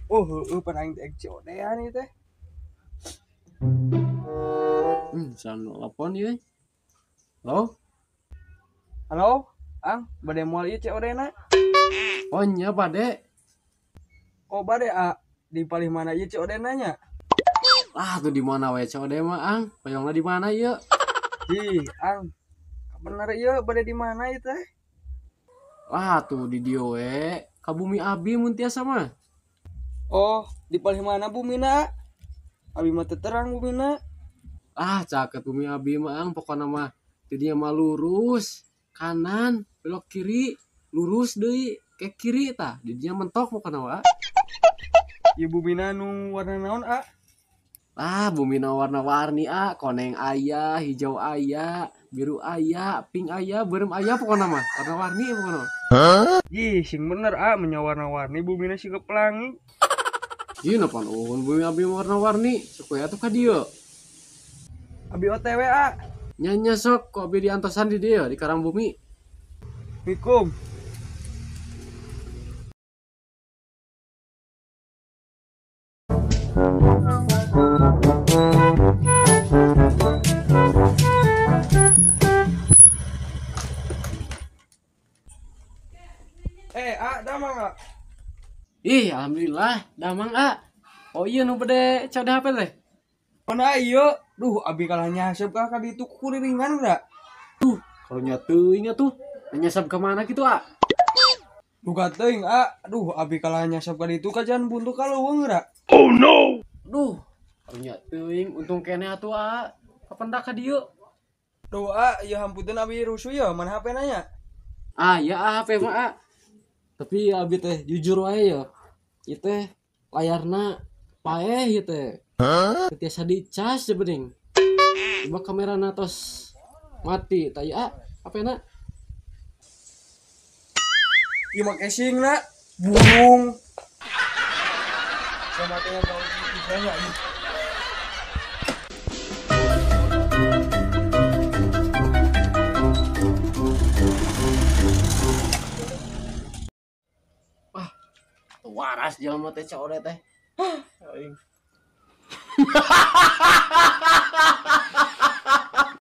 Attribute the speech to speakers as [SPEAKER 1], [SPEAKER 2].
[SPEAKER 1] Oh, heueuh pan aing teh COD-an ieu teh.
[SPEAKER 2] San telepon ieu. Halo?
[SPEAKER 1] Halo, Ang, bade moal ieu COD-na?
[SPEAKER 2] Oh nya bade.
[SPEAKER 1] Oh bade a, di palih mana ieu COD-na nya?
[SPEAKER 2] Ah tuh di mana we COD mah, Ang? Hoyongna di mana ieu?
[SPEAKER 1] Ih, Ang. Bener ieu bade di mana ieu teh?
[SPEAKER 2] Lah tuh di dieu we, ka bumi abi mun tiasa mah.
[SPEAKER 1] Oh, di palih mana bumina? Abi mah teu terang bumina.
[SPEAKER 2] Ah, caket bumi abi mah, Ang, pokona mah di dieu mah lurus, kanan, belok kiri, lurus deui, ke kiri tah. Di dieu mentok pokona mah.
[SPEAKER 1] Ieu bumina nu warna naon, A?
[SPEAKER 2] Ah, bumina warna-warni, A, koneng aya, hijau aya, biru aya, pink aya, beureum aya pokona mah, warna-warni pokona mah.
[SPEAKER 1] Hah? Ih, sing bener, A, menya warna-warni bumina siga pelangi.
[SPEAKER 2] Ieu napan eueun bumi abi warna-warni, sok we atuh ka dieu.
[SPEAKER 1] Abi OTW, A.
[SPEAKER 2] Nya nya sok, ku abi diantosan di dieu di Karang Bumi.
[SPEAKER 1] Assalamualaikum. A, damang, A.
[SPEAKER 2] Ih, alhamdulillah, damang, A. Oh iya nu bade COD HP teh.
[SPEAKER 1] Mana ieu? Duh, abi kalah nyasep ka ka ditu kuriringan geura.
[SPEAKER 2] Duh, karunya teuing atuh. Nyasep ka mana kitu, A?
[SPEAKER 1] Duga teuing, A. Duh, abi kalah nyasep ka ditu ka jalan buntu ka leuweung geura.
[SPEAKER 2] Oh no. Duh, karunya teuing untung keneh atuh, A. Kapendak ka dieu.
[SPEAKER 1] Duh, A, ieu hamputeun abi rusuh ieu, mana HP na nya?
[SPEAKER 2] Ah, ya A, HP mah, A. Tapi abi teh jujur wae ya. Ieu teh layarna paeh ieu teh.
[SPEAKER 1] Hah?
[SPEAKER 2] Tiasa dicas ya bening. Coba kamerana tos mati tah ieu, A. HP na?
[SPEAKER 1] Ieu mah casing na, burung. Sama teh bau banyak ieu.
[SPEAKER 2] Wah, waras jelema teh COD teh. Hah, aing.